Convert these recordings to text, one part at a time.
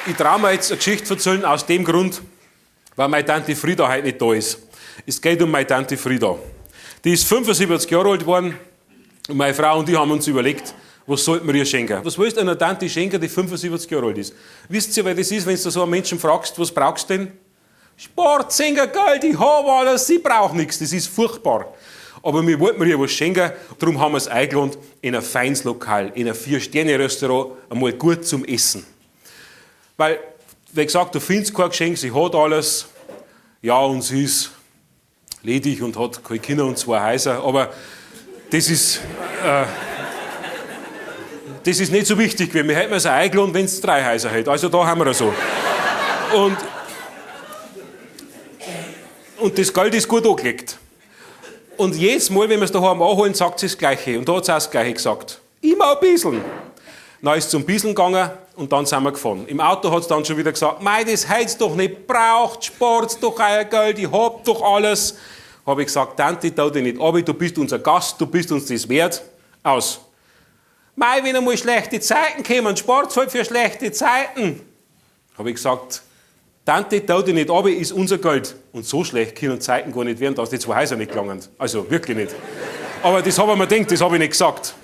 Ich traue mir jetzt eine Geschichte erzählen aus dem Grund, weil meine Tante Frieda heute nicht da ist. Es geht um meine Tante Frieda. Die ist 75 Jahre alt geworden und meine Frau und ich haben uns überlegt, was sollten wir ihr schenken? Was willst du einer Tante schenken, die 75 Jahre alt ist? Wisst ihr, wer das ist, wenn du so einen Menschen fragst, was brauchst du denn? Sportsinger, Geld, ich hab alles, sie braucht nichts. Das ist furchtbar. Aber wir wollten ihr was schenken, darum haben wir es eingeladen in ein feines Lokal, in ein Vier-Sterne-Restaurant, einmal gut zum Essen. Weil, wie gesagt, du findest kein Geschenk, sie hat alles. Ja, und sie ist ledig und hat keine Kinder und zwei Häuser, aber das ist nicht so wichtig gewesen. Wir hätten es eingeladen, wenn es drei Häuser hätte. Also da haben wir so. Und das Geld ist gut angelegt. Und jedes Mal, wenn wir es daheim anholen, sagt sie das Gleiche. Und da hat sie auch das Gleiche gesagt. Immer ein bisschen. Dann ist es zum Bisschen gegangen und dann sind wir gefahren. Im Auto hat sie dann schon wieder gesagt, mei, das hätt's doch nicht braucht, spart doch euer Geld, ich hab doch alles. Hab ich gesagt, Tante, tau dich nicht ab, du bist unser Gast, du bist uns das wert. Aus. Mei, wenn einmal schlechte Zeiten kämen, spart's halt für schlechte Zeiten. Hab ich gesagt, Tante, tau dich nicht ab, ist unser Geld. Und so schlecht können Zeiten gar nicht werden, dass die zwei Häuser nicht gelangen. Also wirklich nicht. Aber das hab ich mir gedacht, das hab ich nicht gesagt.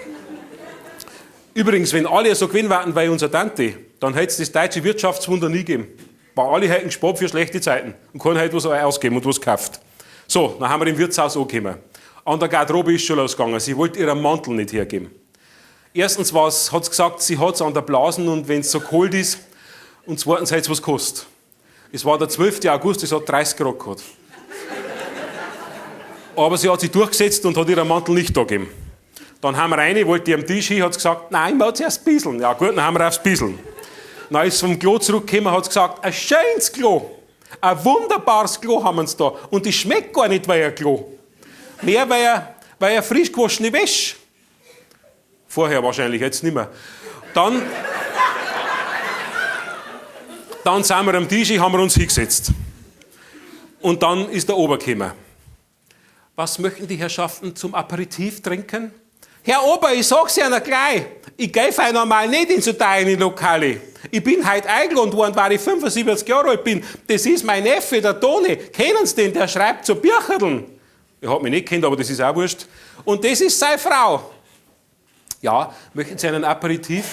Übrigens, wenn alle so gewesen wären wie unsere Tante, dann hätte es das deutsche Wirtschaftswunder nie gegeben. Weil alle hätten gespart für schlechte Zeiten und keiner hätte was ausgegeben und was gekauft. So, dann haben wir im Wirtshaus angekommen. An der Garderobe ist schon losgegangen. Sie wollte ihren Mantel nicht hergeben. Erstens hat sie gesagt, sie hat's an der Blasen und wenn's so kalt ist. Und zweitens hätt's was gekostet. Es war der 12. August, es hat 30 Grad gehabt. Aber sie hat sich durchgesetzt und hat ihren Mantel nicht da gegeben. Dann haben wir rein, wollte die am Tisch hin, hat sie gesagt, nein, ich möchte zuerst bisseln. Ja gut, dann haben wir aufs Bisseln. Dann ist sie vom Klo zurückgekommen, hat sie gesagt, ein schönes Klo, ein wunderbares Klo haben wir da. Und das schmeckt gar nicht wie ein Klo. Mehr weil er frisch gewaschene Wäsche. Vorher wahrscheinlich, jetzt nicht mehr. Dann sind wir am Tisch, haben wir uns hingesetzt. Und dann ist der Ober gekommen. Was möchten die Herrschaften zum Aperitif trinken? Herr Ober, ich sag's Ihnen gleich, ich geh fein normal nicht in so teure Lokale. Ich bin heut eingeladen worden, weil ich 75 Jahre alt bin. Das ist mein Neffe, der Toni. Kennen Sie den? Der schreibt so Bücherln. Er hat mich nicht gekannt, aber das ist auch wurscht. Und das ist seine Frau. Ja, möchten Sie einen Aperitif?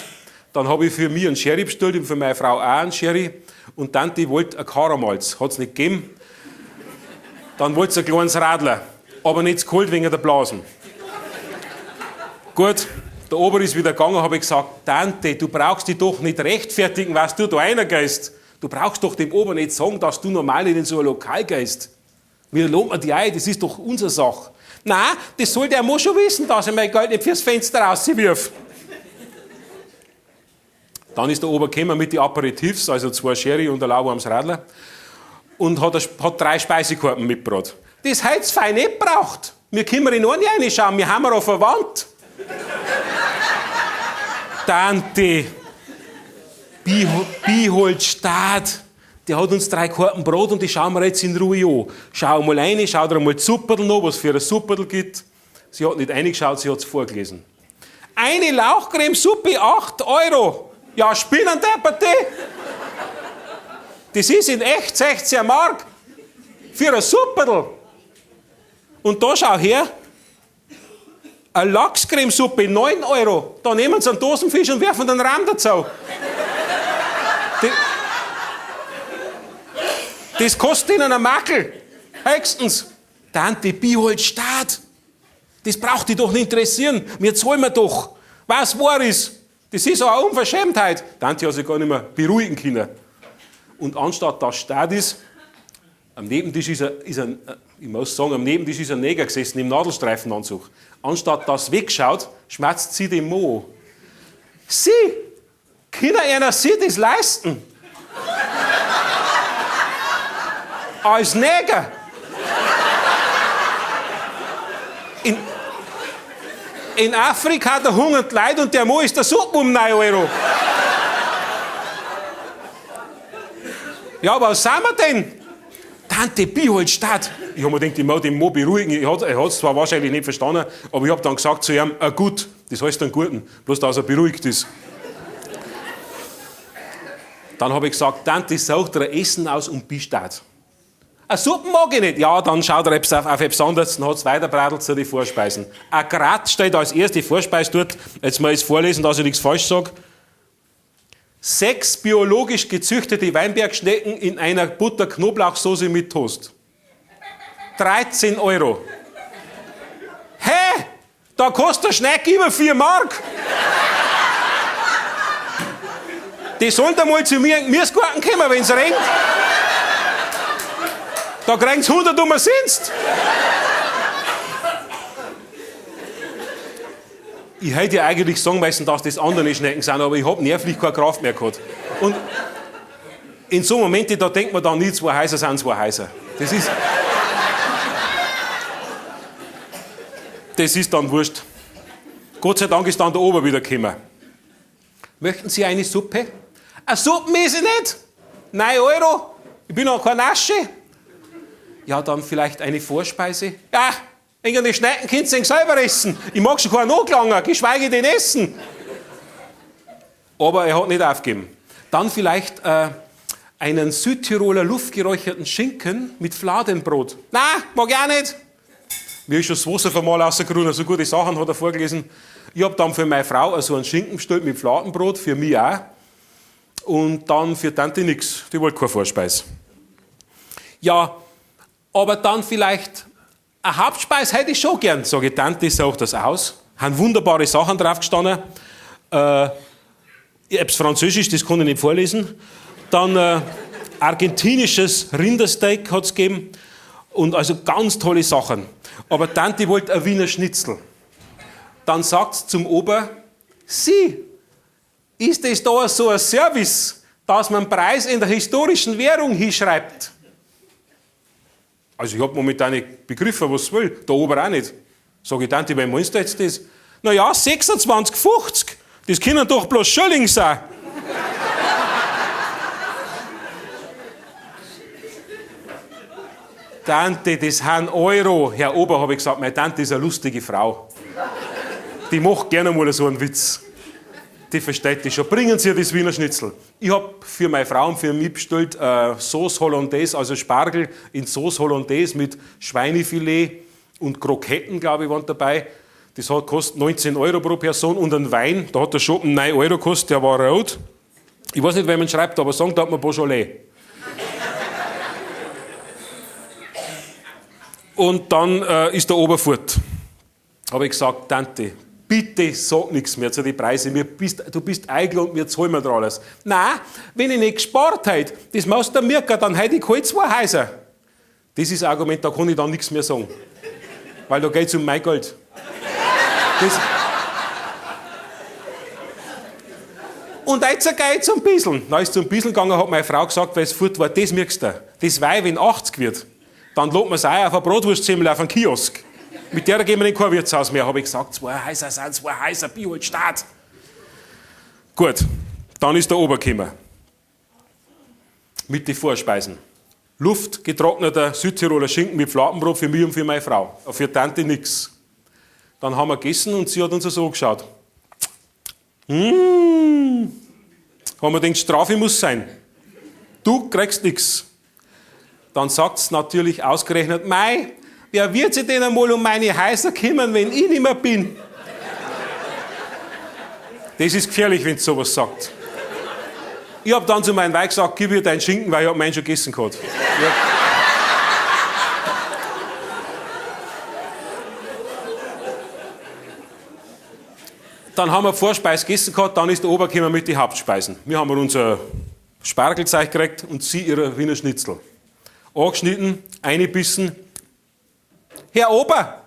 Dann hab ich für mich einen Sherry bestellt und für meine Frau auch einen Sherry. Und Tante wollte ein Karamalz. Hat's nicht gegeben. Dann wollte sie ein kleines Radler. Aber nicht zu kalt wegen der Blasen. Gut, der Ober ist wieder gegangen, hab ich gesagt, Tante, du brauchst dich doch nicht rechtfertigen, was du da reingehst. Du brauchst doch dem Ober nicht sagen, dass du normal nicht in so ein Lokal gehst. Wir loben die ein, das ist doch unsere Sache. Nein, das soll der Mann schon wissen, dass er mein Geld nicht fürs Fenster rauswirft. Dann ist der Ober gekommen mit den Aperitifs, also 2 Sherry und ein lauwarmes Radler, und hat 3 Speisekarten mitgebracht. Das hätt's fein nicht gebraucht. Wir können in eine reinschauen, wir haben ja verwandt. Tante, Bihold Staat, der hat uns 3 Karten Brot und die schauen wir jetzt in Ruhe an. Schau mal rein, schau dir mal die Supperl noch, was für ein Supperl gibt. Sie hat nicht reingeschaut, sie hat's vorgelesen. Eine Lauchcremesuppe, 8 Euro. Ja, spinnen depperte. Das ist in echt 16 Mark für ein Supperl. Und da schau her, eine Lachscremesuppe, 9 Euro. Da nehmen sie einen Dosenfisch und werfen den Rahm dazu. Das kostet ihnen einen Makel. Höchstens. Tante Bihold Staat. Das braucht dich doch nicht interessieren. Wir zahlen wir doch. Was wahr ist. Das ist auch eine Unverschämtheit. Tante hat sich gar nicht mehr beruhigen können. Und anstatt dass Staat ist, am Nebentisch ist ein, ist ein, ich muss sagen, am Nebentisch ist ein Neger gesessen im Nadelstreifenanzug. Anstatt dass wegschaut, schmerzt sie den Mo. Sie! Kann einer sich das leisten? Als Neger! In Afrika der hungert Leid und der Mo ist der Suppe um 9 Euro. Ja, was sind wir denn? Tante Bihold Stadt. Ich hab mir gedacht, ich muss den Mo beruhigen. Er hat's zwar wahrscheinlich nicht verstanden, aber ich hab dann gesagt zu ihm, gut, das heißt einen guten, bloß dass er beruhigt ist. Dann habe ich gesagt, Tante, such dir ein Essen aus und bist dat. Eine Suppe mag ich nicht. Ja, dann schaut er auf etwas anderes, dann hat's weiterbradelt zu den Vorspeisen. Ein Grat steht als erste Vorspeise dort. Jetzt mal ich vorlesen, dass ich nichts falsch sag. 6 biologisch gezüchtete Weinbergschnecken in einer Butter-Knoblauchsoße mit Toast. 13 Euro. Hä? Da kostet der Schneck über 4 Mark. Die sollen da mal zu mir in den Gemüsegarten kommen, wenn's regnet. Da kriegen sie 100 umsonst. Ich hätte ja eigentlich sagen müssen, dass das andere Schnecken sind, aber ich hab nervlich keine Kraft mehr gehabt. Und in so Momenten, da denkt man dann nie, 2 Häuser sind 2 Häuser. Das ist dann wurscht. Gott sei Dank ist dann der Ober wieder gekommen. Möchten Sie eine Suppe? Eine Suppe ist ich nicht. 9 Euro. Ich bin noch kein Nasche. Ja, dann vielleicht eine Vorspeise. Ja, irgendeine Schnecken könnt ihr selber essen. Ich mag schon keinen Nachlanger, geschweige denn essen. Aber er hat nicht aufgegeben. Dann vielleicht einen Südtiroler luftgeräucherten Schinken mit Fladenbrot. Nein, mag ich auch nicht. Mir ist schon das Wasser vom Maul rausgerunnen, so gute Sachen hat er vorgelesen. Ich hab dann für meine Frau so einen Schinken bestellt mit Fladenbrot, für mich auch. Und dann für Tante nix, die wollte keine Vorspeise. Ja, aber dann vielleicht eine Hauptspeise hätte ich schon gern, sage ich, Tante, such das aus. Haben wunderbare Sachen drauf gestanden. Ob's Französisch, das kann ich nicht vorlesen. Dann argentinisches Rindersteak hat's gegeben. Und also ganz tolle Sachen. Aber Tante wollte ein Wiener Schnitzel. Dann sagt's zum Ober, Sie, ist es da so ein Service, dass man Preis in der historischen Währung hinschreibt? Also ich hab momentan nicht begriffen, was es will. Der Ober auch nicht. Sag ich, Tante, wer meinst du jetzt das? Na ja, 26,50. Das können doch bloß Schilling sein. Tante, das sind Euro. Herr Ober, hab ich gesagt, meine Tante ist eine lustige Frau. Die macht gerne mal so einen Witz. Die versteht die schon. Bringen Sie ihr das Wiener Schnitzel. Ich hab für meine Frau und für mich bestellt Sauce Hollandaise, also Spargel in Sauce Hollandaise mit Schweinefilet und Kroketten, glaub ich, waren dabei. Das hat kostet 19 Euro pro Person und ein Wein, da hat der Schoppen 9 Euro gekostet, der war rot. Ich weiß nicht, wer man schreibt, aber sagen darf man Beaujolais. Und dann ist der Ober fort. Hab ich gesagt, Tante, bitte sag nix mehr zu den Preisen. Du bist eigen und wir zahlen mir da alles. Nein, wenn ich nicht gespart hätte, das machst du mir, dann hätte ich keine 2 Häuser. Das ist ein Argument, da kann ich dann nix mehr sagen. Weil da geht's um mein Geld. Das und jetzt geht's um Bissl. Dann ist es um Bissl gegangen, hat meine Frau gesagt, weil's fort war, das merkst du. Das Weib, wenn 80 wird, dann lädt man's auch auf eine Bratwurstsemmel auf einen Kiosk. Mit der gehen wir in kein Wirtshaus mehr, hab ich gesagt. 2 Häuser sind 2 Häuser, Bihold Staat. Gut, dann ist der Ober gekommen. Mit den Vorspeisen. Luftgetrockneter Südtiroler Schinken mit Fladenbrot für mich und für meine Frau. Für Tante nix. Dann haben wir gegessen und sie hat uns so angeschaut. Haben wir gedacht, Strafe muss sein. Du kriegst nix. Dann sagt's natürlich ausgerechnet, Mei, wer wird sich denn einmal um meine Häuser kümmern, wenn ich nicht mehr bin? Das ist gefährlich, wenn's sowas sagt. Ich hab dann zu meinem Weib gesagt, gib ihr deinen Schinken, weil ich hab meinen schon gegessen gehabt. Ja. Dann haben wir Vorspeis gegessen gehabt, dann ist der Ober gekommen mit den Hauptspeisen. Wir haben unser Spargelzeug gekriegt und sie ihre Wiener Schnitzel. Angeschnitten, eingebissen. Herr Ober,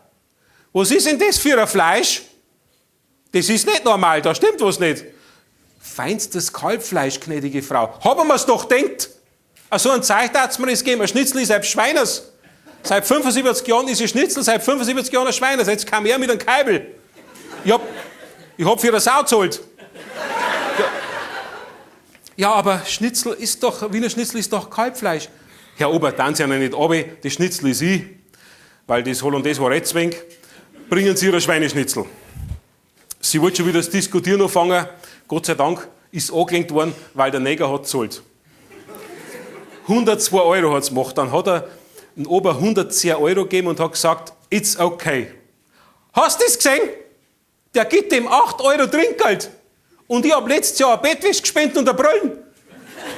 was ist denn das für ein Fleisch? Das ist nicht normal, da stimmt was nicht. Feinstes Kalbfleisch, gnädige Frau. Haben wir's doch gedacht. So ein Zeug hat's mir das gegeben. Ein Schnitzel ist ein Schweiners. Seit 75 Jahren ist ein Schnitzel, seit 75 Jahren ein Schweiners. Jetzt kam er mit einem Keibel. Ich hab für eine Sau gezahlt. Ja. Ja, aber Schnitzel ist doch, Wiener Schnitzel ist doch Kalbfleisch. Herr Ober, tanzen Sie ja nicht runter, das Schnitzel ist ich, weil das Hollandaise war jetzt wenig. Bringen Sie Ihr Schweineschnitzel. Sie wollte schon wieder das Diskutieren anfangen. Gott sei Dank Ist angelenkt worden, weil der Neger hat gezahlt. 102 Euro hat's gemacht. Dann hat er den Ober 110 Euro gegeben und hat gesagt, it's okay. Hast du das gesehen? Der gibt dem 8 Euro Trinkgeld. Und ich hab letztes Jahr ein Bettwäsche gespendet und eine Brillen.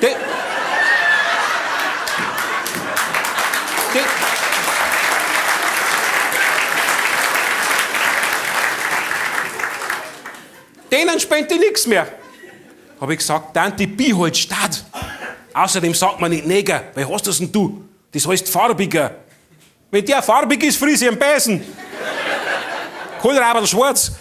De, de, denen spende ich nix mehr. Hab ich gesagt, Tante, bi halt statt. Außerdem sagt man nicht Neger, weil hast das denn du? Das heißt farbiger. Wenn der farbig ist, friss ich einen Besen. Kohlraberl schwarz.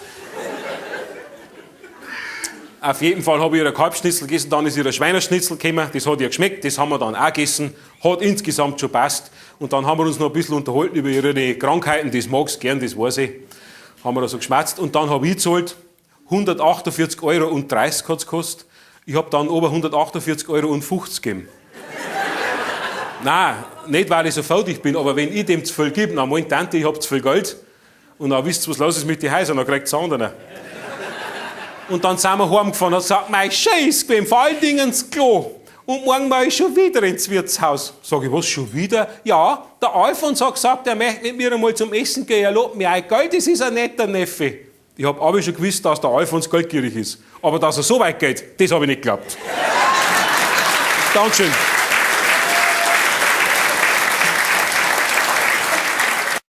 Auf jeden Fall habe ich ihr Kalbschnitzel gegessen, dann ist ihr Schweinerschnitzel gekommen, das hat ihr geschmeckt, das haben wir dann auch gegessen, hat insgesamt schon passt. Und dann haben wir uns noch ein bisschen unterhalten über ihre Krankheiten, das mag's gern, das weiß ich. Haben wir da so geschwatzt. Und dann habe ich gezahlt, 148,30 Euro hat's gekostet. Ich hab dann ober 148,50 Euro gegeben. Nein, nicht weil ich so faulig bin, aber wenn ich dem zu viel gebe, dann meint Tante, ich hab zu viel Geld. Und dann wisst ihr, was los ist mit den Häusern, dann kriegt's andere. Und dann sind wir heimgefahren und hat gesagt, mein Scheiß, gewesen, vor allen Dingen ins Klo. Und morgen war ich schon wieder ins Wirtshaus. Sag ich, was, schon wieder? Ja, der Alfons hat gesagt, er möchte mit mir einmal zum Essen gehen. Er lobt mir ein Geld, das ist ein netter Neffe. Ich hab aber schon gewusst, dass der Alfons geldgierig ist. Aber dass er so weit geht, das hab ich nicht geglaubt. Dankeschön.